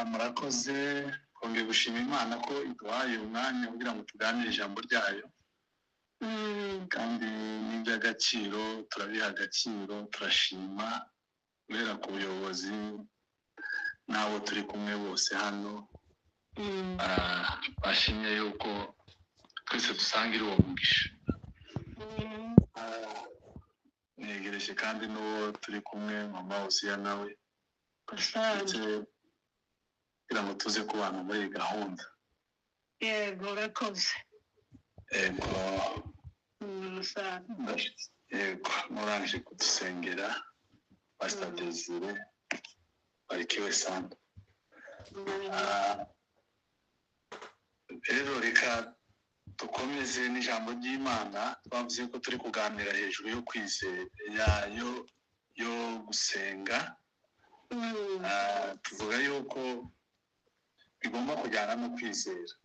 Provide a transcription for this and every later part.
Murakoze. Twongeye gushima Imana ko iduhaye umwanya kugira ngo tuganire ijambo ryayo, kandi n'iby'agaciro turabiha agaciro. Turashima guhera ku buyobozi n'abo turi kumwe bose hano. Bashimye yuko twese dusangira uwo mugisha. Negereje kandi n'uwo turi kumwe, mama Uziya, nawe ndetse kugira ngo tuze kubana muri iyi gahunda. Yego, urakoze. Yego. Asante. Yego, murangije kudusengera, Pastor Desire, barikiwe sana. Rero reka dukomeze n'ijambo ry'Imana. Twavuze ko turi kuganira hejuru yo kwizera, yo gusenga. Tuvuga yuko bigomba kujyana no kwizera.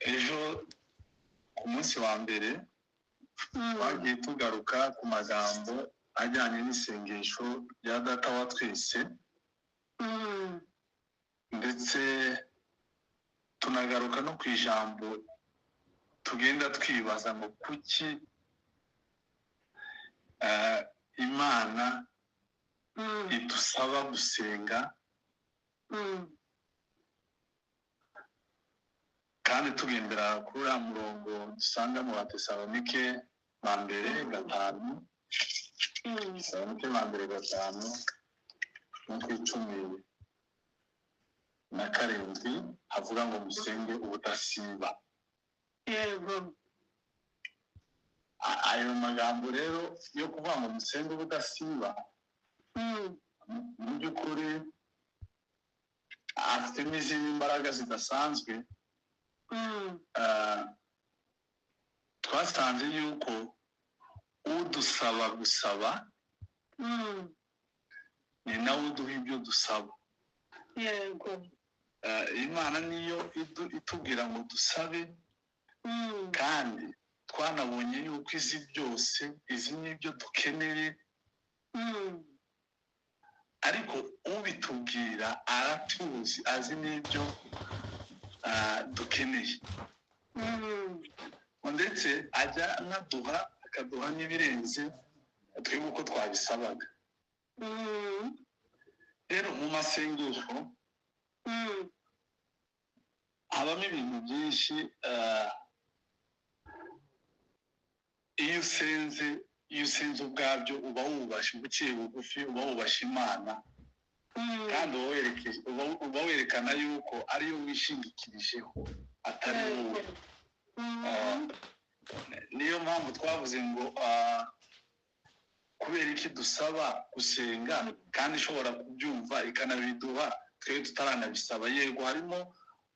Ejo ku munsi wa mbere twagiye tugaruka ku magambo ajyanye n'isengesho rya Data wa twese, ndetse tunagaruka no ku ijambo tugenda twibaza ngo kuki Imana idusaba gusenga, kandi tugendera kuri uriya murongo dusanga mu Batesalonike ba mbere 5, Tesalonike ba mbere 5 no ku 17, havuga ngo musenge ubudasiba. Ayo magambo rero yo kuvuga ngo musenge ubudasiba, mu by'ukuri afite n'izindi mbaraga zidasanzwe. Twasanze yuko udusaba gusaba ni nawe uduha ibyo dusaba. Imana niyo itubwira ngo dusabe, kandi twanabonye yuko izi byose, izi n'ibyo dukeneye, ariko ubitubwira aratuzi, azi n'ibyo dukeneye, ndetse ajya anaduha, akaduha n'ibirenze twebwe uko twabisabaga. Rero mu masengesho habamo ibintu byinshi. Iyo usenze ubwabyo uba wubashe, uba uciye bugufi, uba wubashe Imana, kandi uba werekana yuko ariyo wishingikirijeho, atari wowe. Niyo mpamvu twavuze ngo kubera iki dusaba gusenga kandi ishobora kubyumva ikanabiduha twebwe tutaranabisaba? Yego, harimo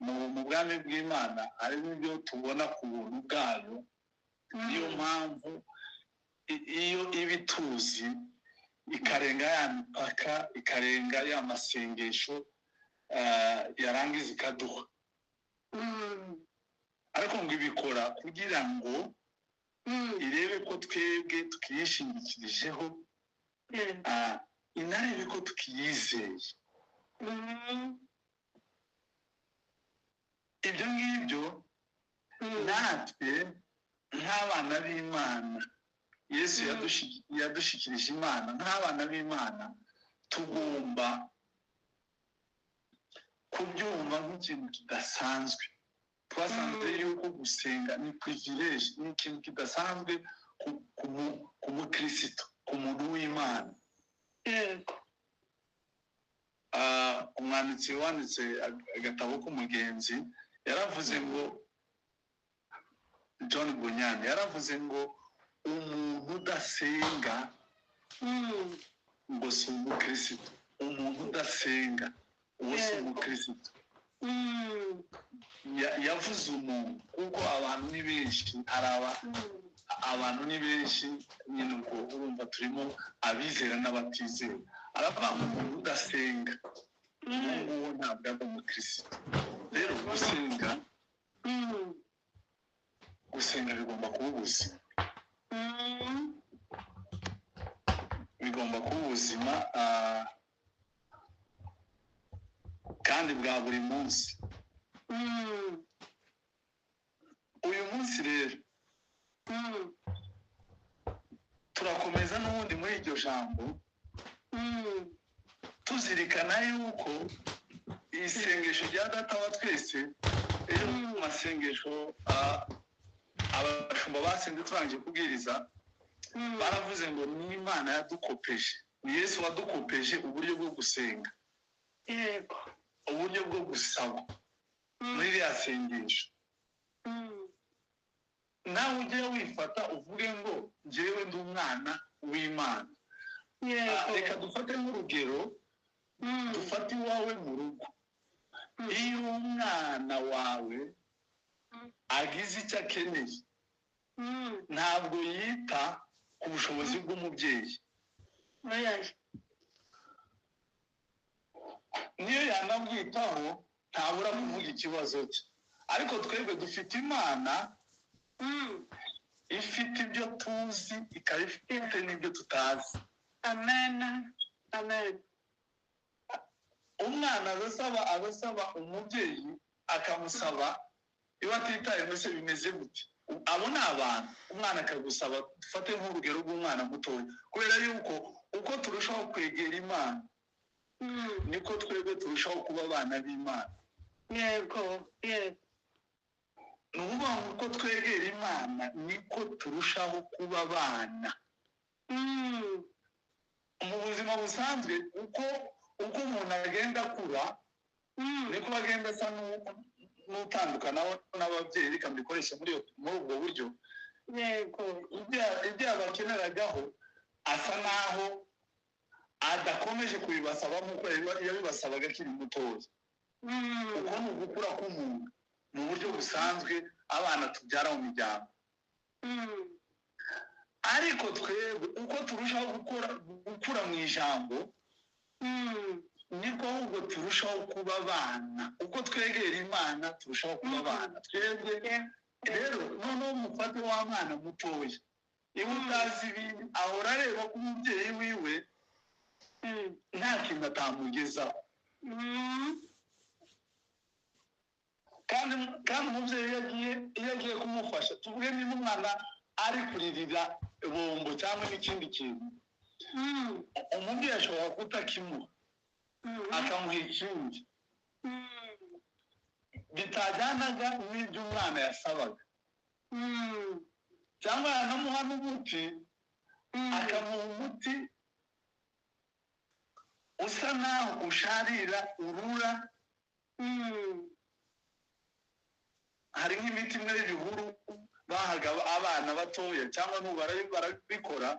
mu bwami bw'Imana harimo ibyo tubona ku buntu bwayo. Niyo mpamvu iyo iba ituzi, ikarenga ya mipaka, ikarenga ya masengesho, yarangiza ikaduha. Ariko ngo ibikora kugira ngo irebe ko twebwe tukiyishingikirijeho, inarebe ko tukiyizeye. Ibyo ngibyo natwe nk'abana b'Imana, Yesu yadushikirije Imana, nk'abana b'Imana tugomba kubyumva nk'ikintu kidasanzwe. Twasanze yuko gusenga ni privilege, ni ikintu kidasanzwe ku mukristo, ku muntu w'Imana. Umwanditsi wanditse agatabo k'umugenzi yaravuze ngo, John Bunyan yaravuze ngo umuntu udasenga ngo si umukristo. Umuntu udasenga uwo si umukristo. Yavuze umuntu kuko abantu ni benshi, hari abantu ni benshi nyine, ubwo urumva turimo abizera n'abatizera. Aravuga ngo umuntu udasenga uwo nguwo ntabwo ari umukristo. Rero gusenga bigomba kuba ubuzima, bigomba kuba ubuzima. Kandi bwa buri munsi. Uyu munsi rero turakomeza n'ubundi muri iryo jambo, tuzirikana yuko isengesho rya Data wa twese, ejo mu masengesho abashumba basenze turangije kubwiriza, baravuze ngo ni Imana yadukopeje, ni Yesu wadukopeje uburyo bwo gusenga, Yego. uburyo bwo gusaba muri ririya sengesho. Nawe ujye wifata uvuge ngo njyewe ndi umwana w'Imana. Yego. Reka dufate nk'urugero, dufate iwawe mu rugo. Iyo umwana wawe agize icyo akeneye, ntabwo yita ku bushobozi bw'umubyeyi. Oya. Niyo yanabwitaho ntabura kuvuga ikibazo cye. Ariko twebwe dufite Imana ifite ibyo tuzi, ikaba ifite n'ibyo tutazi. Amen. Amen. Umwana abasaba umubyeyi, akamusaba iyo atitaye mbese bimeze gute. Abo ni abantu. Umwana akagusaba, dufate nk'urugero rw'umwana mutoya, kubera yuko uko turushaho kwegera Imana, niko twebwe turushaho kuba abana b'Imana. Yego. Yego. Ni ukuvuga ngo uko twegera Imana niko turushaho kuba abana. Mu buzima busanzwe, uko umuntu agenda akura, niko agenda asa n'utandukana n'ababyeyi. Reka mbikoreshe muri ubwo buryo. Yego. Ibyo yabakeneragaho asa naho adakomeje kubibasaba nk'uko yabibasabaga akiri mutoya. Uko ni ugukura k'umuntu mu buryo busanzwe, abana tubyara mu miryango. Ariko twebwe uko turushaho gukura mu ijambo, niko ahubwo turushaho kuba abana. Uko twegera Imana turushaho kuba abana twebwe. Rero noneho mufate wa mwana mutoya, iyo utazi ibintu ahora areba ko umubyeyi wiwe nta kintu atamugezaho. Kandi umubyeyi iyo agiye kumufasha, tuvuge niba umwana ari kuririra bombo cyangwa n'ikindi kintu, umubyeyi ashobora kutakimuha, akamuha ikindi bitajyanaga n'ibyo umwana yasabaga, cyangwa yanamuha n'umuti, akamuha umuti usa naho usharira urura. Hari nk'imiti imwe y'ibihuru bahaga abana batoya, cyangwa n'ubu barabikora,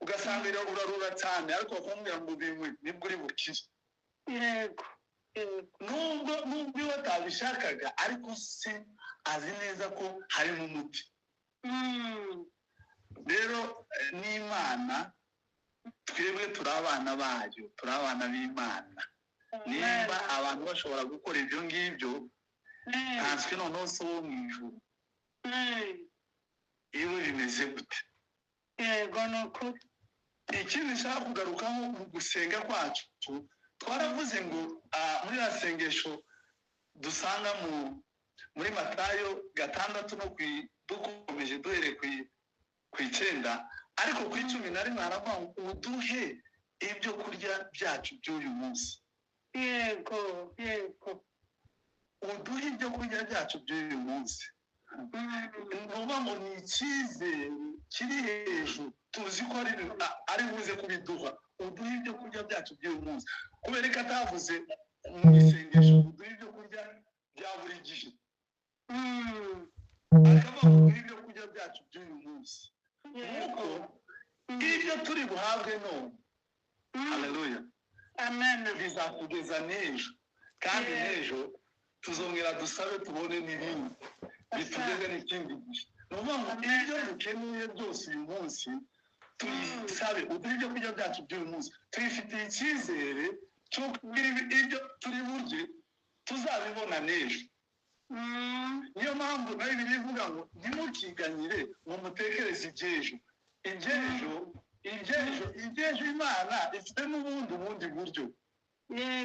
ugasanga urarura cyane, ariko bakubwira ngo binywe nibwo uri bukire. Yego. Nubwo iyo atabishakaga, ariko se azi neza ko harimo umuti. Rero n'Imana, twebwe turi abana bayo, turi abana b'Imana. Nimba abantu bashobora gukora ibyo ngibyo, ntanswe noneho se wo mu ijuru iwe bimeze gute? Yego, ni ukuri. Ikindi nshaka kugarukaho mu gusenga kwacu, twaravuze ngo muri ya sengesho dusanga muri Matayo 6 no dukomeje duhere ku 9, ariko ku 11 haravuga ngo uduhe ibyo kurya byacu by'uyu munsi. Yego, yego. Uduhe ibyo kurya byacu by'uyu munsi. Nuba ngo ni icyizere kiri hejuru, tuzi ko ari buze kubiduha. Uduhe ibyo kurya byacu by'uyu munsi. Kubera ko atavuze mu isengesho uduhe ibyo kurya bya buri gihe, akavuga ngo uduhe ibyo kurya byacu by'uyu munsi. Nuko ibyo turi buhabwe none, haleluya, amen, bizakugeza n'ejo, kandi n'ejo tuzongera dusabe tubone n'ibindi bitugeze n'ikindi gihe. Ni ukuvuga ngo ibyo dukeneye byose uyu munsi tubisabe, uduhe ibyo kurya byacu by'uyu munsi. Tubifitiye icyizere cy'uko ibyo turi burye tuzabibona n'ejo. Niyo mpamvu nayo bivuga ngo ntimukiganyire ngo mutekereze iby'ejo. Iby'ejo Imana ifite n'ubundi buryo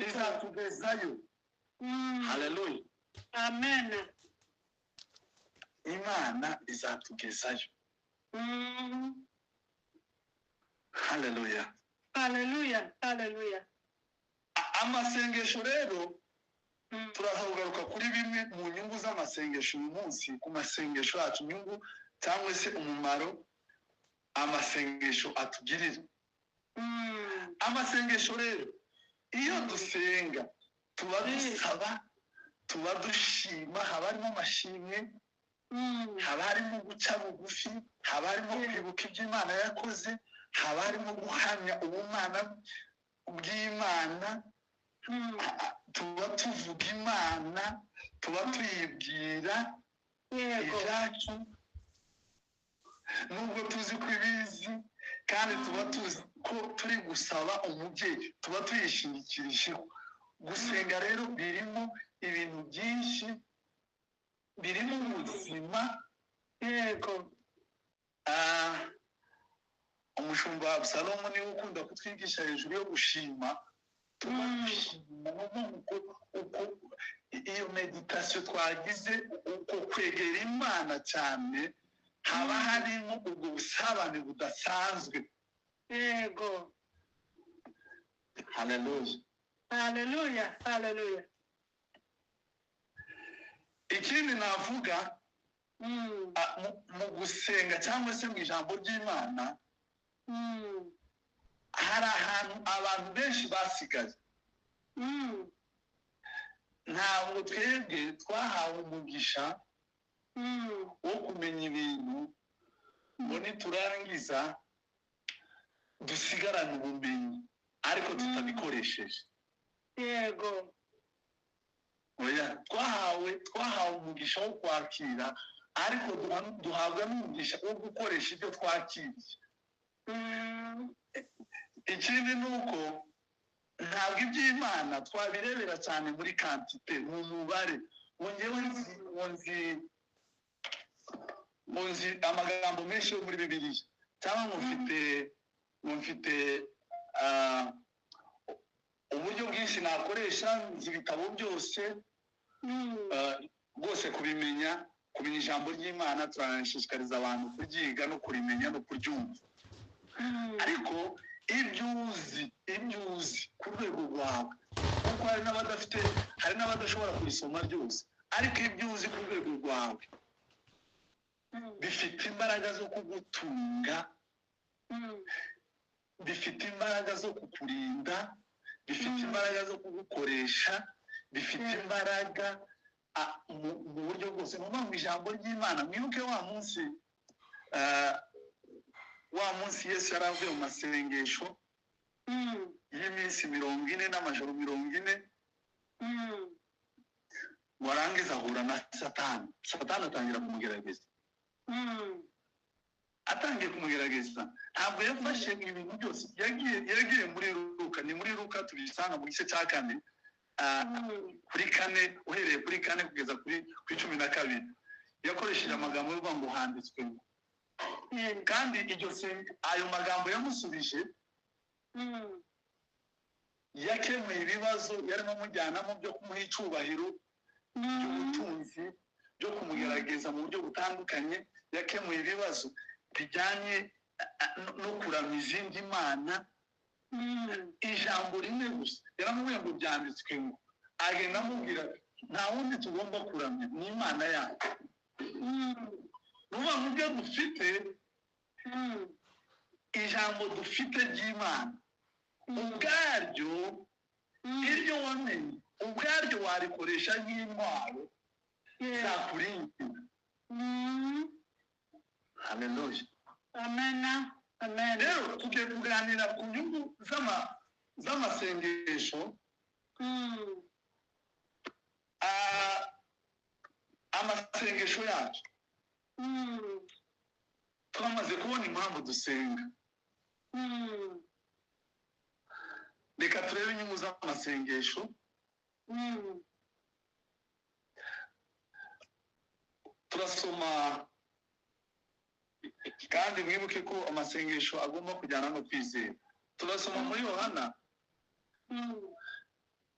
izatugezayo. Haleluya. Amen. Imana izatugezayo. Haleluya. Haleluya. Haleluya. Amasengesho rero turaza kugaruka kuri bimwe mu nyungu z'amasengesho uyu munsi, ku masengesho yacu, inyungu cyangwa se umumaro amasengesho atugirira. Amasengesho rero iyo dusenga tuba dusaba, tuba dushima, haba harimo amashimwe, haba harimo guca bugufi, haba harimo kwibuka ibyo Imana yakoze, haba harimo guhamya ubumana bw'Imana, tuba tuvuga Imana, tuba tuyibwira ibyacu, nubwo tuzi ko ibizi, kandi tuba tuzi ko turi gusaba umubyeyi, tuba tuyishingikirijeho. Gusenga rero birimo ibintu byinshi, birimo ubuzima. Yego. Umushumba Abusalomu niwe ukunda kutwigisha hejuru yo gushima. Tuba dushima uko iyo meditation twagize, uko kwegera Imana cyane, haba harimo ubwo busabane budasanzwe. Yego. Haleluya. Haleluya. Haleluya. Ikindi navuga mu gusenga cyangwa se mu ijambo ry'Imana, hari ahantu abantu benshi basigaye. Ntabwo twebwe twahawe umugisha wo kumenya ibintu ngo niturangiza dusigarane ubumenyi ariko tutabikoresheje. Yego. Oya, twahawe umugisha wo kwakira, ariko duhabwa n'umugisha wo gukoresha ibyo twakiriye. Ikindi ni uko ntabwo iby'Imana twabirebera cyane muri kantite, mu mubare. Ngo nzi amagambo menshi yo muri Bibiliya, cyangwa ngo mfite uburyo bwinshi nakoresha, nzi ibitabo byose, rwose kubimenya, kumenya ijambo ry'Imana turanashishikariza abantu kuryiga no kurimenya no kuryumva. Ariko ibyo uzi ku rwego rwawe, kuko hari n'abadafite, hari n'abadashobora kurisoma ryose, ariko ibyo uzi ku rwego rwawe bifite imbaraga zo kugutunga, bifite imbaraga zo kukurinda, bifite imbaraga zo kugukoresha, bifite imbaraga mu buryo bwose. Ni ukuvuga ngo ijambo ry'Imana, mwibuke wa munsi Yesu yari avuye mu masengesho y'iminsi 40 n'amajoro 40, warangiza ahura na Satani. Satani atangira kumugerageza. Atangiye kumugerageza, ntabwo yafashe ibintu byose, yagiye muri Luka, ni muri Luka tubisanga mu gice cya 4, kuri 4, uhereye kuri 4 kugeza kuri 12. Yakoresheje amagambo yo kuvuga ngo handitswe ngo. Kandi iryo ayo magambo yamusubije yakemuye ibibazo yarimo amujyanamo byo kumuha icyubahiro, by'ubutunzi, byo kumugerageza mu buryo butandukanye. Yakemuye ibibazo bijyanye no kuramya izindi mana. Ijambo rimwe gusa yaramubwiye ngo byanditswe ngo, agenda amubwira nta wundi tugomba kuramya ni Imana yacu. Nuba mu byo dufite, ijambo dufite ry'Imana ubwaryo, iryo wamenye ubwaryo warikoresha nk'intwaro zakurinda. Haleluya. Amen. Amen. Rero tugiye kuganira ku nyungu z'amasengesho. Amasengesho yacu twamaze kubona impamvu dusenga. Reka turebe inyungu z'amasengesho. Turasoma, kandi mwibuke ko amasengesho agomba kujyana no kwizera. Turasoma muri Yohana,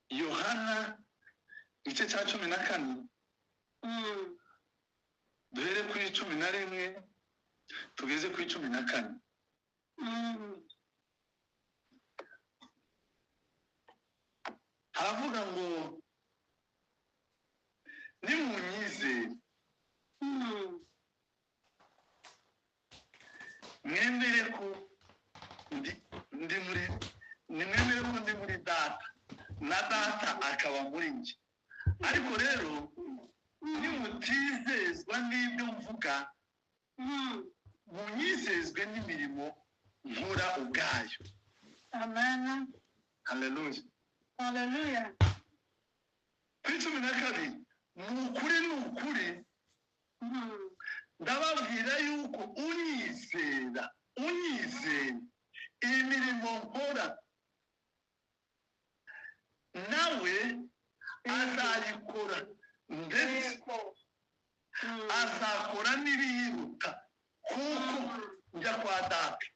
Yohana Igice cya 14, duhere kuri 11 tugeze kuri 14. Haravuga ngo nimunyizere, mwemere ko ndi muri, nimwemere ko ndi muri data na data akaba muri njye. Ariko rero nimutizezwa n'ibyo mvuga, munyizezwe n'imirimo nkora ubwayo. Amen. Haleluya. Haleluya. Kuri 12, ni ukuri ni ukuri ndababwira yuko unyizera imirimo nkora nawe azayikora, ndetse azakora n'ibiyiruta, kuko njya kwa data.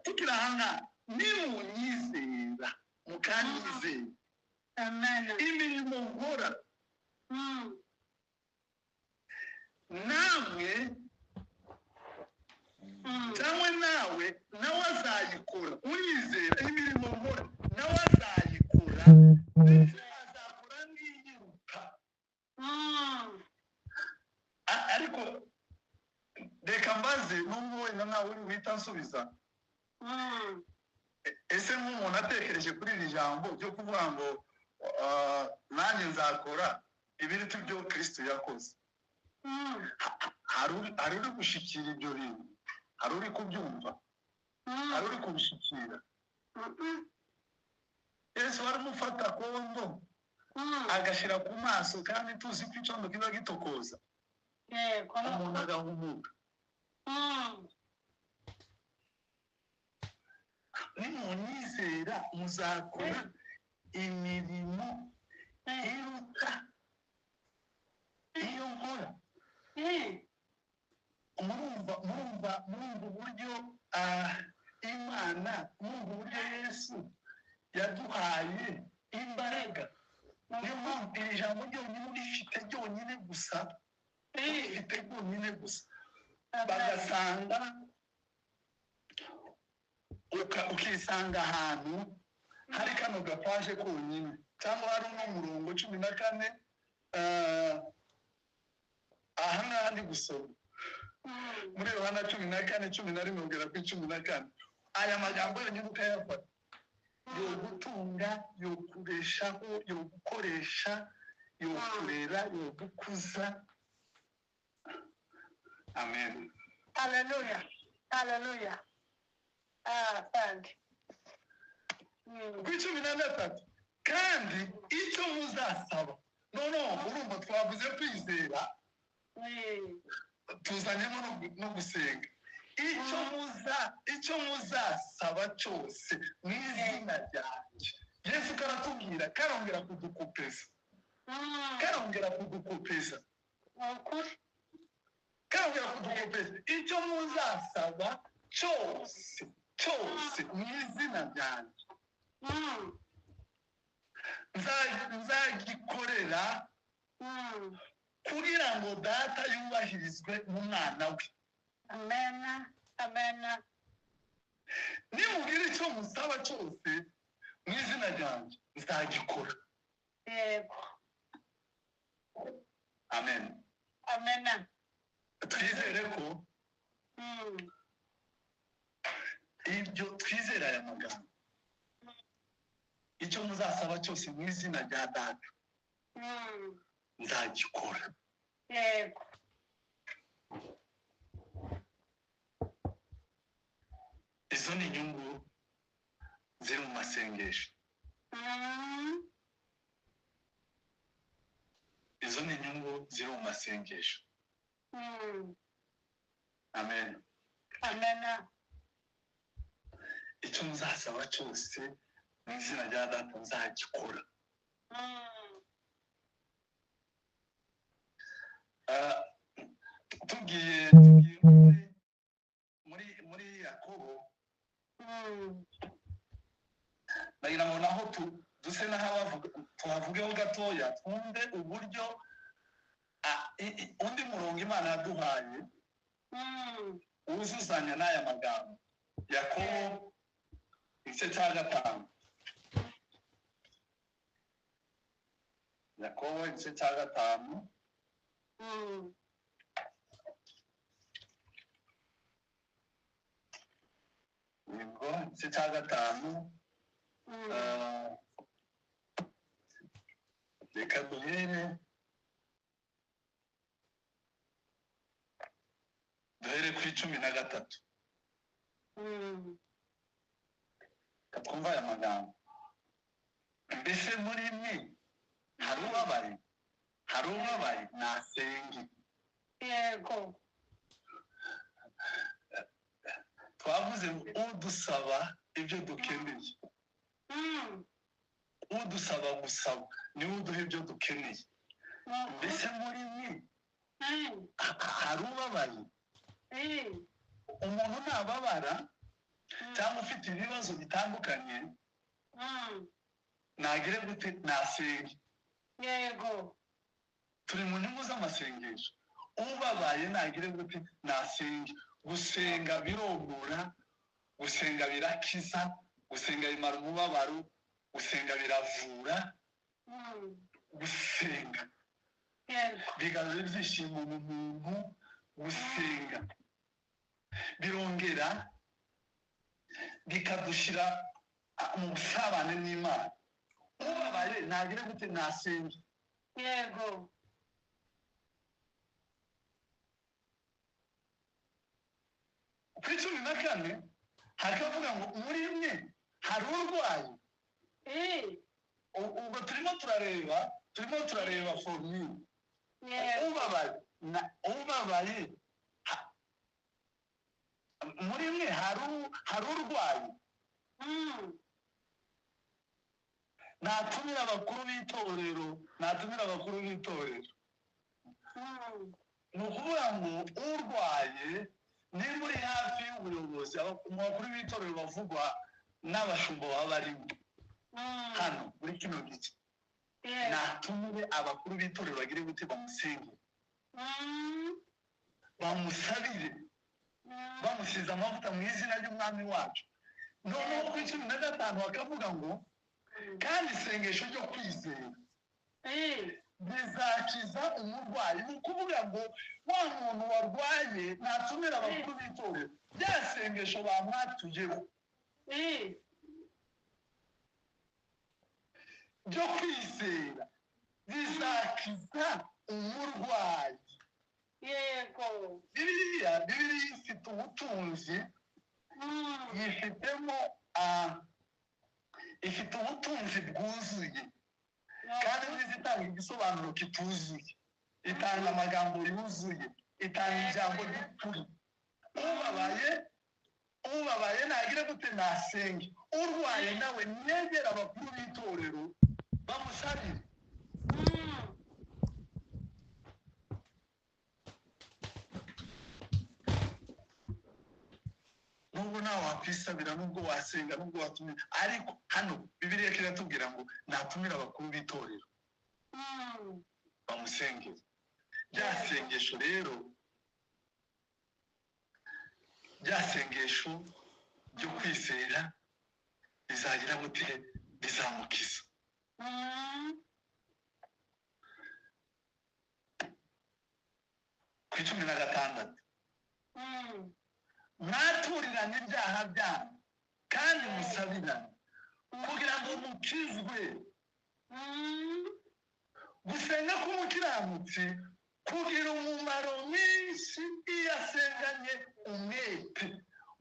Tukiri aha ngaha, nimunyizera mukanyizera imirimo nkora namwe cyangwa nawe azayikora. Unyizera imirimo nkora nawe azayikora, ndetse azakora n'iyiruta. Ariko reka mbaze, nubwo wenda ntawe uri guhita nsubiza, ese nk'umuntu atekereje kuri iri jambo ryo kuvuga ngo nanjye nzakora ibiruta ibyo Kristo yakoze, hari uri gushyikira ibyo bintu? Hari uri kubyumva? Hari uri kubishyikira? Yesu aramufata kondo agashyira ku maso, kandi tuzi ko icondo kiba gitokoza, umuntu agahumuka. Nimunyizera muzakora imirimo iruta iyo nkora. Murumva uburyo Imana, murumva uburyo Yesu yaduhaye imbaraga. Niyo mpamvu iri jambo ryonyine urifite ryonyine gusa, urifite ryonyine gusa, bagasanga ukisanga ahantu hari kano gapaje konyine, cyangwa hari uno murongo 14. Aha ngaha ndi gusoma muri Yohana 14:11 kugera kuri 14. Aya magambo yonyine ukayafata, yo gutunga, yo kubeshaho, yo gukoresha, yo kurera, yo gukuza. Amen. Haleluya. Haleluya. Asante. Kuri 13, kandi icyo muzasaba. No, urumva twavuze kwizera, tuzanyemo no gusenga. Icyo muzasaba cyose mu izina ryanjye. Yesu karatubwira, karongera kudukopeza, karongera kudukopeza, karongera kudukopeza. Icyo muzasaba cyose cyose mu izina ryanjye nzagikorera, kugira ngo data yubahirizwe mu mwana we. Amen. Amen. Nimugira icyo musaba cyose mu izina ryanjye nzagikora. Yego. Amen. Amen. Twizere ko ibyo twizera aya magambo, icyo muzasaba cyose mu izina rya data nzagikora. Yego. Izo ni inyungu ziri mu masengesho. Izo ni inyungu ziri mu masengesho. Amen. Amen. Icyo muzasaba cyose mu izina rya data nzagikora. Tugiye muri Yakobo, ndagira ngo naho Duse n'aho tuhavugeho gatoya, twumve uburyo undi murongo Imana yaduhaye wuzuzanya n'aya magambo. Yakobo igice cya 5. Yakobo igice cya 5. Yego, igice cya 5. Reka duhere ku 13. Twumva aya magambo. Mbese muri mwe hari ubabaye? Hari ubabaye nasenge. Yego. Twavuze udusaba ibyo dukeneye. Udusaba gusaba niwe uduha ibyo dukeneye. Mbese muri mwe hari ubabaye? Umuntu nababara cyangwa ufite ibibazo bitandukanye nagire gute? Nasenge. Yego. Turi mu nyungu z'amasengesho. Ubabaye nagire gute? Nasenge. Gusenga biromora, gusenga birakiza, gusenga bimara umubabaro, gusenga biravura, gusenga bigarura ibyishimo mu muntu, gusenga birongera bikadushyira mu busabane n'Imana. Ubabaye nagire gute? Nasenge. Yego. Kuri 14 hakavuga ngo muri mwe hari urwaye. Ubwo turimo turareba formule. Ubabaye muri mwe hari urwaye. Natumira abakuru b'itorero, natumira abakuru b'itorero. Ni ukuvuga ngo urwaye niba uri hafi y'ubuyobozi, abakuru b'itorero bavugwa n'abashumba baba barimo hano muri kino gice, natumire abakuru b'itorero bagire gute? Bamusenge, bamusabire, bamusize amavuta mu izina ry'Umwami wacu. Noneho ku 15 bakavuga ngo kandi isengesho ryo kwizera bizakiza umurwayi. Ni ukuvuga ngo wa muntu warwaye natumira abakuru b'itorero, rya sengesho bamwatuyeho ryo kwizera bizakiza umurwayi. Yego. Bibiliya ifite ubutunzi, yifitemo ifite ubutunzi bwuzuye, kandi nziza itanga igisobanuro kituzuye, itanga amagambo yuzuye, itanga ijambo ry'ukuri. Ubabaye nagire gute? Nasenge. Urwaye nawe negera abakuru b'itorero bamusabire. Nubwo nawe wakwisabira, nubwo wasenga, nubwo watumira, ariko hano Bibiliya iratubwira ngo natumira abakuru b'itorero bamusengere. Rya sengesho rero, rya sengesho ryo kwizera rizagira gute? Rizamukiza. Ku 16 mwaturirane ibyaha byanyu kandi musabirane kugira ngo mukizwe. Gusenga k'umukiranutsi kugira umumaro mwinshi iyo asenganye umwete.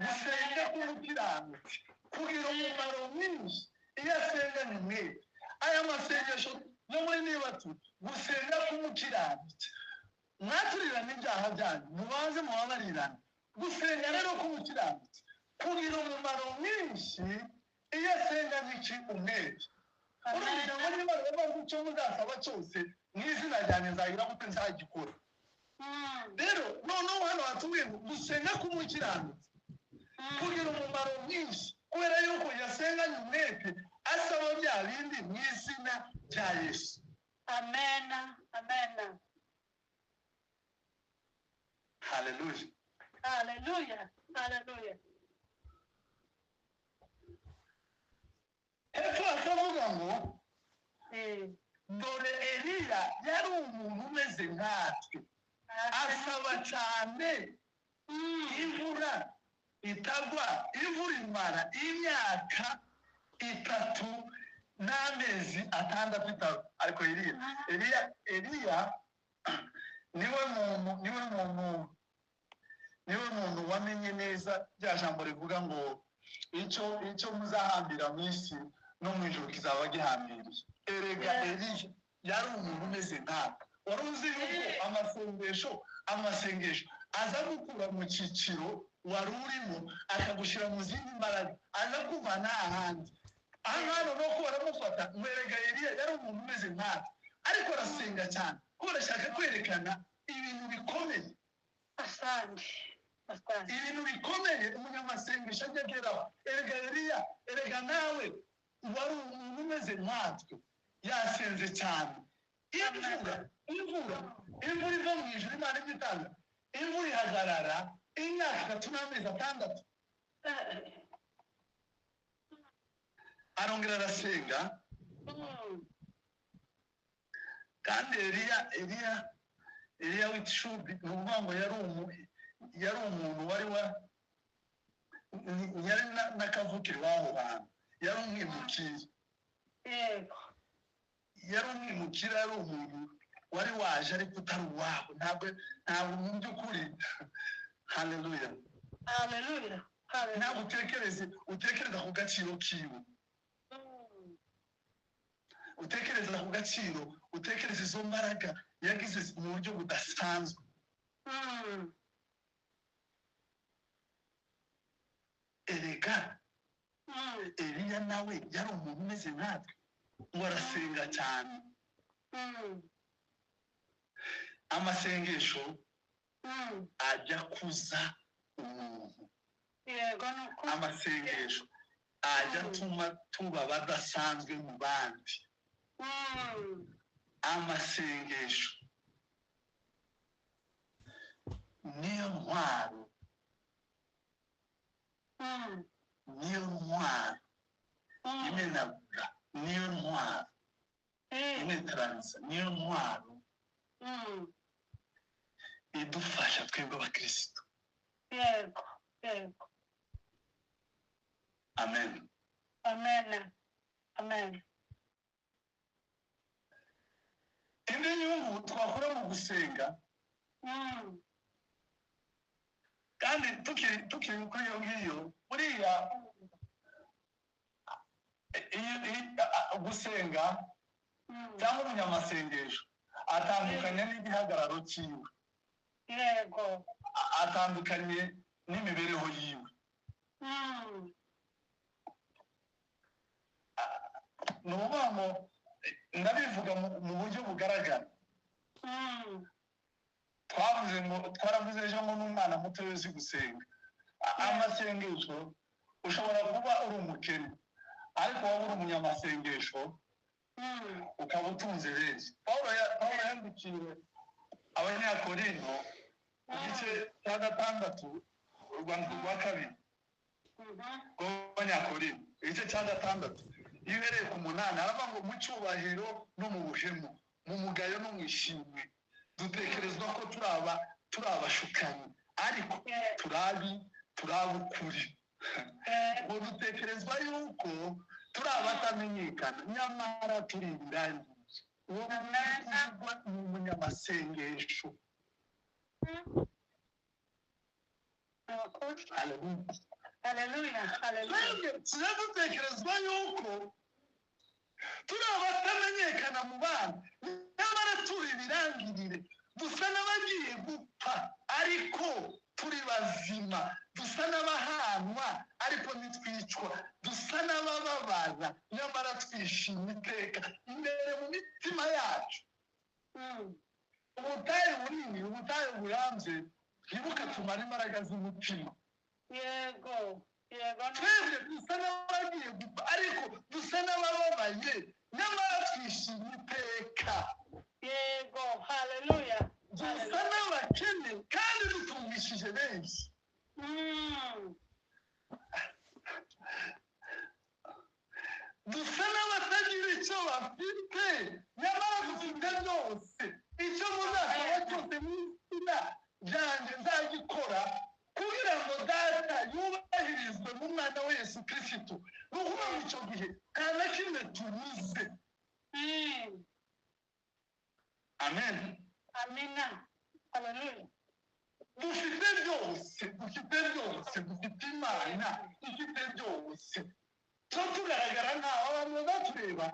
Gusenga k'umukiranutsi kugira umumaro mwinshi iyo asenganye umwete. Aya masengesho no muri nibatu, gusenga k'umukiranutsi, mwaturirane ibyaha byanyu mubanze mubabarirane. Gusenga rero k'umukiranutsi kugira umumaro mwinshi iyo asenganye iki? Umwete. Urumva ngo niba rero icyo muzasaba cyose mu izina ryanjye nzagira gute? Nzagikora. Rero noneho hano hatubwiye ngo gusenga k'umukiranutsi kugira umumaro mwinshi Kubera yuko yasenganye umwete asaba bya bindi mu izina rya Yesu. Amen. Amen. Haleluya. Haleluya. Haleluya. Hepfo akavuga ngo dore Eliya yari umuntu umeze nkatwe, asaba cyane imvura itagwa, imvura imara imyaka 3 n'amezi 6 itagwa. Ariko Eliya niwe muntu wamenye neza rya jambo rivuga ngo icyo muzahambira mu isi no mu ijuru kizaba gihambiriye. Erega Eliya yari umuntu umeze nkatwe. Wari uzi yuko amasengesho aza gukura mu cyiciro wari urimo akagushyira mu zindi mbaraga, aza kuvana ahandi. Aha ngaha noneho ko baramufata ngo erega Eliya yari umuntu umeze nkatwe, ariko arasenga cyane kuko arashaka kwerekana ibintu bikomeye. Asante. Ibintu bikomeye umunyamasengesho ajya ageraho. Erega Eliya, erega nawe wari umuntu umeze nkatwe, yasenze cyane. Imvura iva mu ijuru, Imana ijya itanga imvura ihagarara imyaka 3 n'amezi 6. Arongera arasenga. Kandi Eliya w'Itishubi, ni ukuvuga ngo yari umuntu wari yari n'akavukire w'aho hantu, yari umwimukira. Yari umwimukira, yari umuntu wari waje ariko utari uwabo. Ntabwo mu by'ukuri. Haleluya. Haleluya. Ntabwo utekereza ku gaciro kiwe, utekereza ku gaciro, utekereza izo mbaraga yagize mu buryo budasanzwe. Erega Eliya nawe yari umuntu umeze nkatwe, ngo arasenga cyane. Amasengesho ajya kuza umuntu. Amasengesho ajya atuma tuba badasanzwe mu bandi. Amasengesho niyo ntwaro, niyo ntwaro imenagura, niyo ntwaro inetaraniza, niyo ntwaro idufasha twebwe abakristo. Yego, yego. Amen. Amen. Amen. Indi nyungu twakura mu gusenga, kandi tukiri kuri iyo ngiyo, buriya gusenga cyangwa umunyamasengesho atandukanye n'igihagararo cyiwe. Yego. Atandukanye n'imibereho yiwe. Ni ukuvuga ngo ndabivuga mu buryo bugaragara. Twavuze ngo twaravuze ejo ngo n'umwana muto uzi gusenga. Amasengesho, ushobora kuba uri umukene ariko waba uri umunyamasengesho ukaba utunze benshi. Pawulo yandikiye Abanyakorinto igice cya 6, urwandiko rwa 2 rw'Abanyakorinto igice cya 6, iyo uhereye ku 8 aravuga ngo mu cyubahiro no mu buhemu, mu mugayo no mu ishimwe, dutekerezwa ko turi abashukanyi, ariko turi ab'ukuri. Ngo dutekerezwa yuko turi abatamenyekana, nyamara turi ibirangirire. Uwo muntu ni umunyamasengesho. Haleluya. Haleluya. Dutekerezwa yuko turi abatamenyekana mu bana, nyamara turi ibirangirire. Dusa n'abagiye gupfa ariko turi bazima, dusa n'abahanwa ariko ntitwicwa, dusa n'abababaza nyamara twishima iteka imbere mu mitima yacu. Ubutayu bunini, ubutayu burambye, ntibukatumare imbaraga z'umutima. Yego. Yego. Twebwe dusa n'abagiye gupfa, ariko dusa n'abababaye, nyamara twishimye iteka. Yego, haleluya. Dusa n'abakene kandi dutungishije benshi. Dusa n'abatagira icyo bafite, nyamara dufite byose. Icyo muzasaba cyose mu izina ryanjye nzagikora, kugira ngo Data yubahirizwe mu mwana we Yesu Kirisitu. Ni ukuvuga ngo icyo gihe nta na kimwe tubuze. Amen. Amina, haleluya. Dufite byose, dufite byose, dufite Imana ifite byose. Tuba tugaragara nkaho abantu batureba,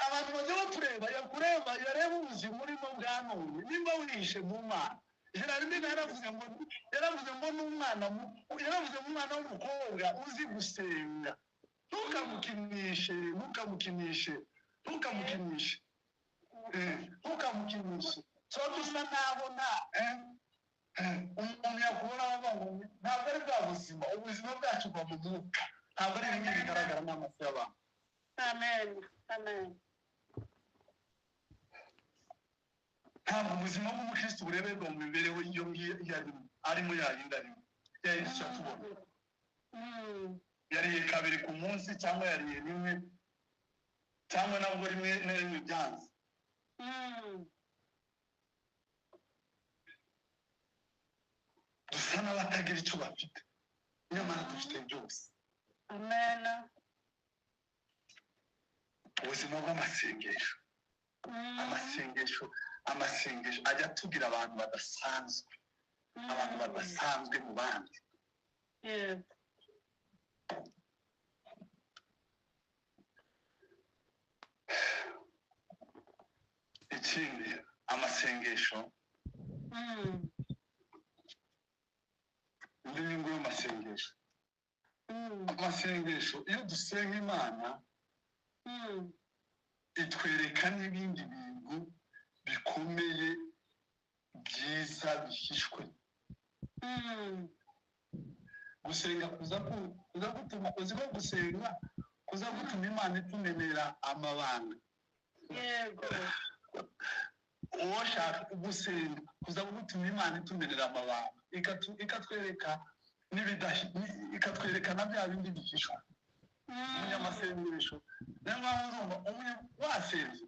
abantu bajya batureba, yakureba, yareba ubuzima urimo bwa none, nimba wihishe mu Mana. Gerardine yaravuze ngo n'umwana yaravuze ngo umwana w'umukobwa uzi gusenga ntukamukinishe, ntukamukinishe, ntukamukinishe, ntukamukinishe. Tuba dusa naho nta umuntu yakubona avuga ngo ntabwo ari bwa buzima. Ubuzima bwacu buba mu mwuka, ntabwo ari ibintu bigaragara n'amaso y'abantu. Amen, amen. Ntabwo ubuzima bw'umukristo bureberwa mu mibereho iyo ngiyo iyo arimo, arimo yayindi, arimo yayindi icyo tubona. Yariye kabiri ku munsi, cyangwa yariye rimwe, cyangwa nabwo rimwe na rimwe byanze. Dusa n'abatagira icyo bafite, nyamara dufite byose. Amen. Ubuzima bw'amasengesho. Amasengesho, amasengesho ajya atugira abantu badasanzwe, abantu badasanzwe mu bandi. Ikindi, amasengesho, indi nyungu y'amasengesho, amasengesho, iyo dusenga Imana, itwereka n'ibindi bintu bikomeye byiza bihishwe. Gusenga kuza gutuma, uzi ko gusenga kuza gutuma Imana itumenera amabanga. Uwo shaka gusenga kuza gutuma Imana itumenera amabanga, ikatwereka ikatwereka na bya bindi bihishwe. Umunyamasengesho, niyo mpamvu uzumva wasenze,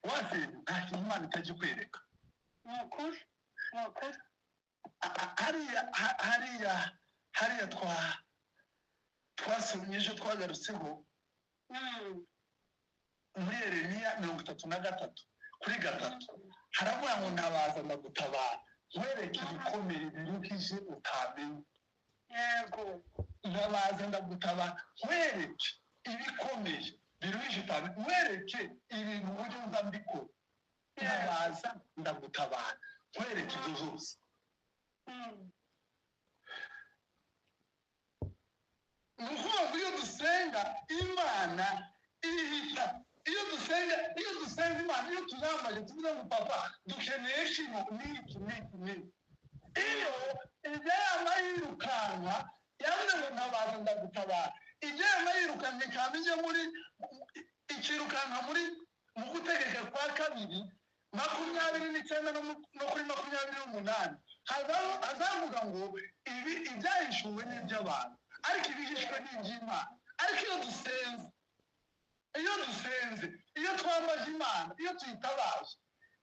wasenze, nta kintu Imana itajya ikwereka. Ni ukuri, ni ukuri. Hariya twasomye ejo, twagarutseho, muri Yeremiya 33:3, haravuga ngo: "Ntabaza ndagutabara, nkwereke ibikomere biruhije utamenya." Ntabaza ndagutabara, nkwereke ibikomeye biruhije utamenya, nkwereke ibintu uburyo nza mbikora. Ntabaza ndagutabara, nkwereke ibyo zose. Ni ukuvuga ngo iyo dusenga Imana ihita, iyo dusenga Imana, iyo tuzambaye tuvuze ngo: "Papa, dukeneye kino n'iki n'iki n'iki," iyo ibyo yama yirukanka, yavuze ngo: "Ntabaza ndagutabara," ibyo yama yirukanka ikaba ijya muri, ikirukanka muri mu Gutegeka kwa Kabiri 29 no kuri 28, hazavuga ngo ibi ibyahishuwe ni iby'abantu, ariko ibihishwe ni iby'Imana. Ariko iyo dusenze, iyo twambaje Imana, iyo tuyitabaje,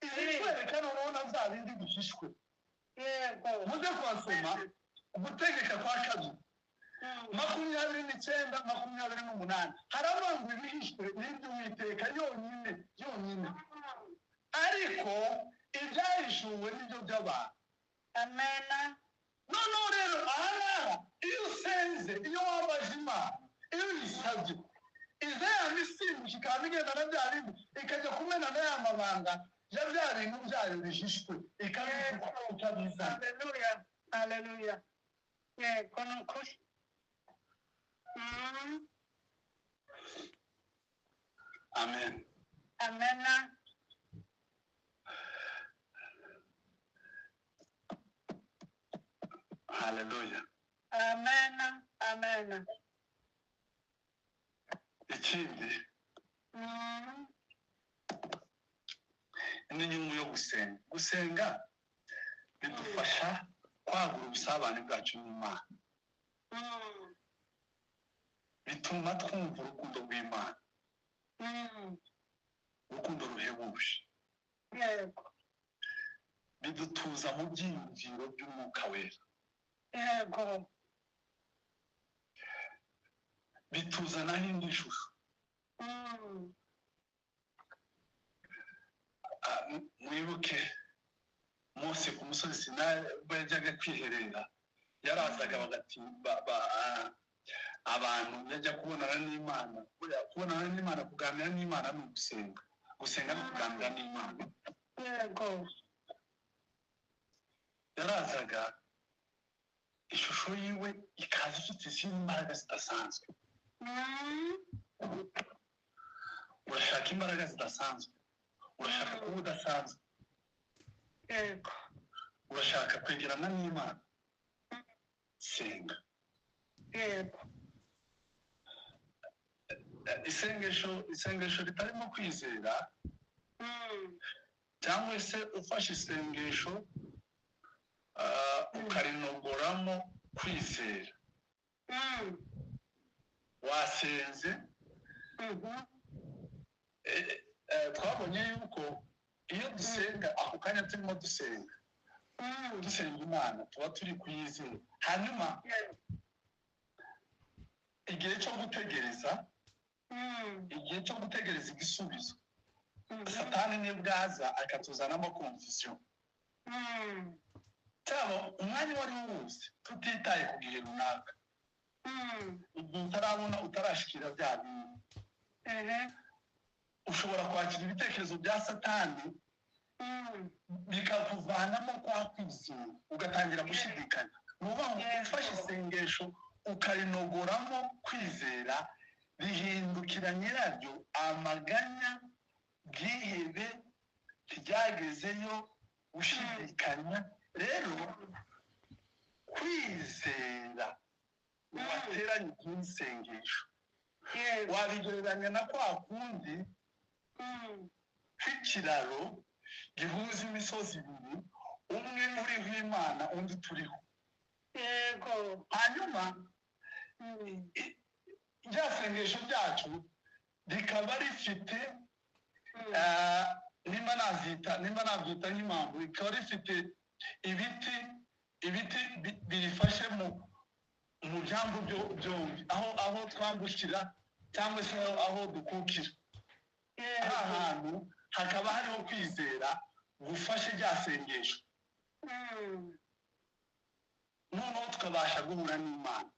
izitwereka noneho na bya bindi bihishwe. Muze kuhasoma, Gutegeka kwa Kabiri 29, 28, haravuga ngo ibihishwe ni iby'Uwiteka yonyine yonyine, ariko ibyahishuwe nibyo by'abantu. Amena. Noneho rero aha ngaha, iyo usenze, iyo wambaje Imana, iyo uyisabye, iza yaba isimbuje, ikaba igenda na bya bindi, ikajya kumena na ya mabanga ya bya bintu byayo bihishwe, ikabizana. Haleluya, haleluya. Yego, ni ukuri. Amen. Amena. Haleluya. Amena. Amena. Ikindi, indi nyungu yo gusenga, gusenga bidufasha kwagura ubusabane bwacu n'Imana. Bituma twumva urukundo rw'Imana, urukundo ruhebuje. Yego. Bidutuza mu byiyumviro by'Umwuka Wera. Yego. Bituzanaho indi shusho. Mwibuke Mose ku musozi Sinayi, ubwo yajyaga kwiherera, yarazaga bagati abantu, yajya kubonana n'Imana. Buriya kubonana n'Imana, kuganira n'Imana ni ugusenga. Gusenga no kuganira n'Imana. Yego. Yarazaga, ishusho yiwe ikaza ifite izindi mbaraga zidasanzwe. Urashaka imbaraga zidasanzwe, urashaka kuba udasanzwe, Yego. urashaka kwegerana n'Imana, senga. Yego. Isengesho ritarimo kwizera, cyangwa se ufashe isengesho ukarinogoramo kwizera, wasenze. Twabonye yuko iyo dusenga, ako kanya turimo dusenga, dusenga Imana, tuba turi kuyizera. Hanyuma Yego. igihe cyo gutegereza, igihe cyo gutegereza igisubizo, Satani nibwo aza akatuzanamo confusion. Cyaba umwanya uwo ari wo wose, tutitaye ku gihe runaka, igihe utarabona, utarashikira bya bintu, ushobora kwakira ibitekerezo bya Satani, bikakuvanamo kwa kwizera, ugatangira gushidikanya. Ni ukuvuga ngo ufashe isengesho ukarinogoramo kwizera, rihindukira nyiraryo amaganya, bwihebe, ryagezeyo gushidikanya. Rero kwizera wateranye ku isengesho, wabigereranya na kwa kundi kw'ikiraro gihuza imisozi ibiri, umwe uriho Imana, undi turiho. Yego. Hanyuma rya sengesho ryacu rikaba rifite, nimba nabyita nk'impamvu, rikaba rifite ibiti birifashe mu byambu byombi, aho twambukira cyangwa se aho dukukira. Aha hantu hakaba hariho kwizera gufashe rya sengesho, noneho tukabasha guhura n'Imana.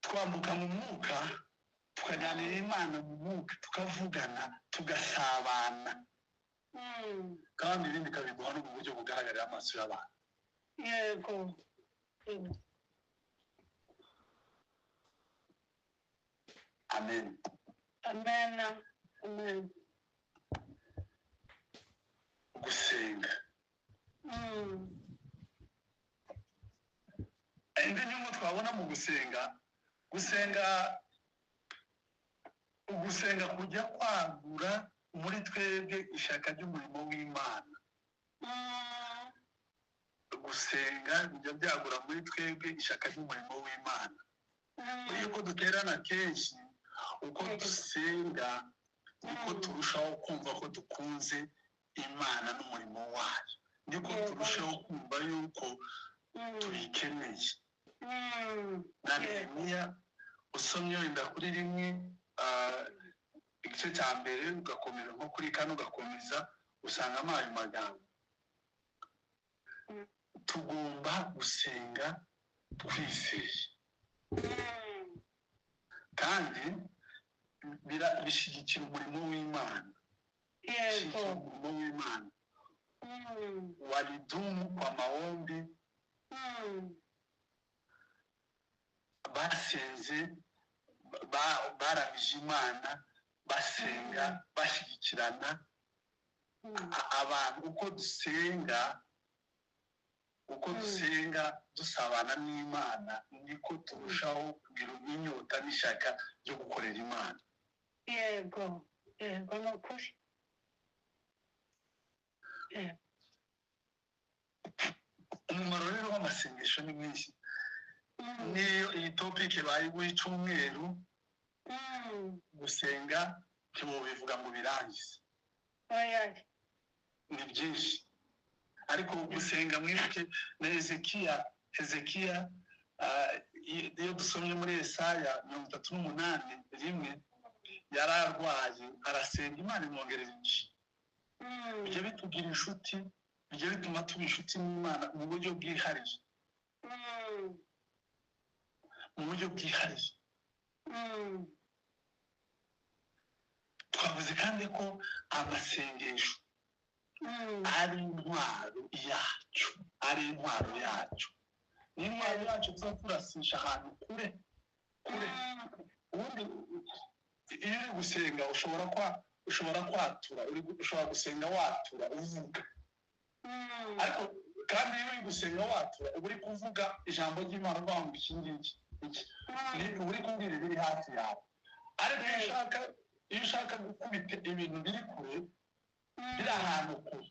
Twambuka mu mwuka, tukaganira Imana mu mwuka, tukavugana, tugasabana, kandi ibindi ikabiguha no mu buryo bugaragarira amaso y'abantu. Yego. Amen. Amen. Amen. Gusenga, indi nyungu twabona mu gusenga, gusenga kujya kwagura muri twebwe ishyaka ry'umurimo w'Imana. Gusenga bijya byagura muri twebwe ishyaka ry'umurimo w'Imana. Iyo uko duterana kenshi, uko dusenga, niko turushaho kumva ko dukunze Imana n'umurimo wayo, niko turushaho kumva yuko tuyikeneye. Na Nehemiya, usomye wenda kuri 1, igice cya mbere, ugakomeza nko kuri 4, ugakomeza, usangamo ayo magambo. Tugomba gusenga twizeye, kandi bishyigikira umurimo w'Imana. Yego. Bishyigikira umurimo w'Imana. Walidumu kwa maombi, basenze, baramije Imana, basenga, bashyigikirana. Abantu uko dusenga, uko dusenga dusabana n'Imana, niko turushaho kugira inyota n'ishyaka ryo gukorera Imana. Yego, yego, ni ukuri. Umumaro rero w'amasengesho ni mwinshi. Niyo iyi topic bayiguha icyumweru, gusenga ntiwobivuga ngo birangize. Oya. Ni byinshi, ariko gusenga, mwibuke na Hezekiya, iyo dusomye muri Yesaya 38:1, yari arwaye, arasenga, Imana imwongerera igihe. Bijya bitugira inshuti, bijya bituma tuba inshuti n'Imana mu buryo bwihariye, mu buryo bwihariye. Twavuze kandi ko amasengesho ari intwaro yacu, ari intwaro yacu, ni intwaro yacu tuba turasisha ahantu kure kure. Ubundi iyo uri gusenga ushobora kwatura, ushobora gusenga watura uvuga, ariko kandi iyo uri gusenga watura uba uri kuvuga ijambo ry'Imana, uvuga ngo iki ngiki iki, uba uri kubwira ibiri hafi yawe. Ariko iyo ushaka gukubita ibintu biri kure, biri ahantu kure,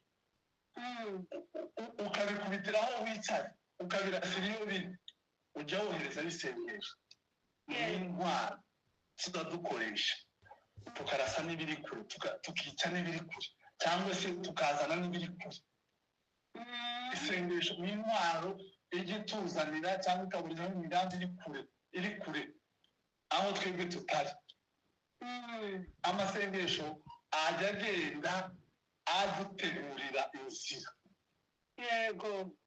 ukabikubitira aho wicaye, ukabirasira iyo biri, ujya wohereza isengesho. Ni intwaro tuba dukoresha, tukarasa n'ibiri kure, tukica n'ibiri kure, cyangwa se tukazana n'ibiri kure. Isengesho ni intwaro ijya ituzanira cyangwa ikaburizamo imigambi iri kure, iri kure aho twebwe tutari. Amasengesho ajya agenda adutegurira inzira. Yego.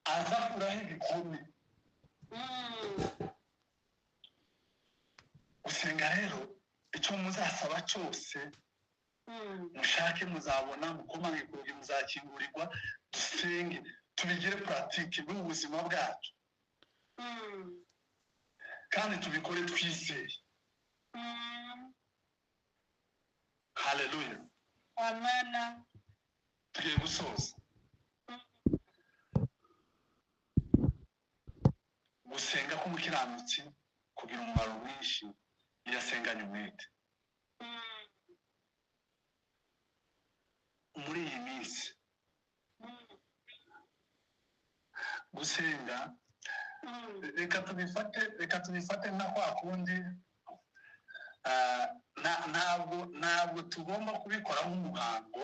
Aza akuraho ibikome. Gusenga rero, icyo muzasaba cyose, mushake muzabona, mukomange ku rugi muzakingurirwa. Dusenge, tubigire pratique mu buzima bwacu, kandi tubikore twizeye. Haleluya. Amen. Tugiye gusoza. Gusenga k'umukiranutsi kugira umumaro mwinshi iyo asenganye umwete. Muri iyi minsi gusenga, reka tubifate nka kwa kundi, ntabwo tugomba kubikora nk'umuhango,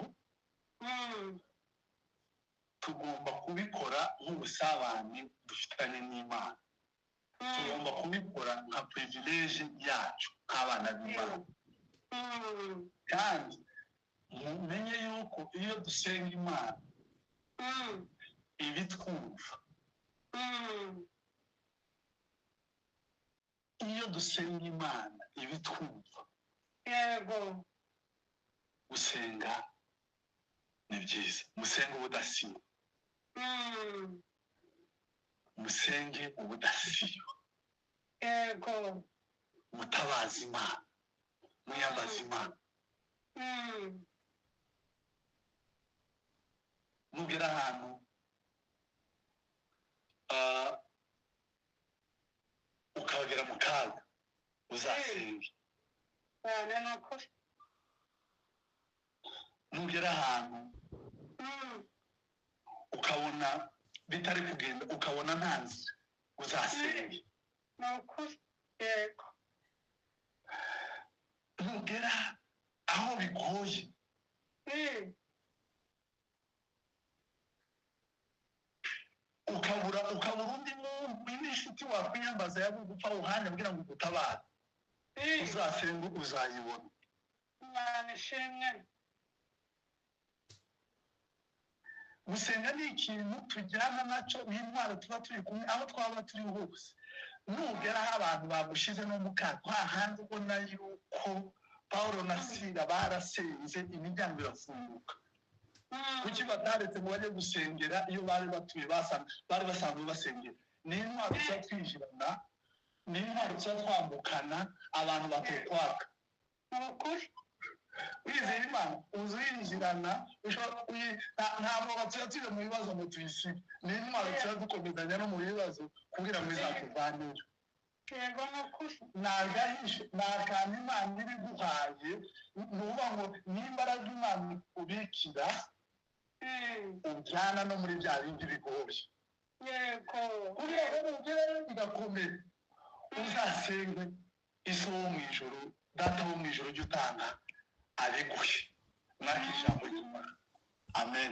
tugomba kubikora nk'ubusabane dufitanye n'Imana, tugomba kubikora nka privilege yacu nk'abana b'Imana. Kandi mumenye yuko iyo dusenga Imana ibitwumva. Iyo dusenga Imana ibitwumva. Yego. Gusenga ni byiza, musenge ubudasiba, musenge ubudasiba. Yego. Mutabaza Imana, mwiyambaza Imana. Nugera ahantu ukabagera mu kaga, uzasenge. Cyane, ni ukuri. Nugera ahantu ukabona bitari kugenda, ukabona nta nzira, uzasenge. Ni ukuri, yego. Nugera aho bigoye, ukabura undi muntu, indi nshuti wakwiyambaza yagupfa uhande kugira ngo ugutabare, uzasenga uzayibona. Imana ishimwe. Gusenga ni ikintu tujyana nacyo, ni intwaro tuba turi kumwe aho twaba turi hose. Nugera aho abantu bagushize no mu kato, hahandi ubona yuko Pawulo na Sila barasenze imiryango irafunguka, kuki bataretse ngo bajye gusengera iyo bari batuye, bari basanzwe basengera? Ni intwaro tuba twinjirana, ni intwaro tuba twambukana, abantu batokwaka. Ni ukuri. Wizera Imana uza uyinjirana. Ntabwo tuba turi mu bibazo ngo tuyisibe. Ni intwaro tuba dukomezanya no mu bibazo kugira ngo izatuvaneyo. Yego, ni ukuri. Ni agahishe, ni akantu Imana iba iguhaye. Ni ukuvuga ngo n'imbaraga Imana ikubikira ujyana no muri bya bindi bigoye kugira ngo nugereyo bigakomera, uzasenge isi wo mu ijuru, Data wo mu ijuru ujya utanga, abiguhe. Mwaka ijambo ry'Imana. Amen.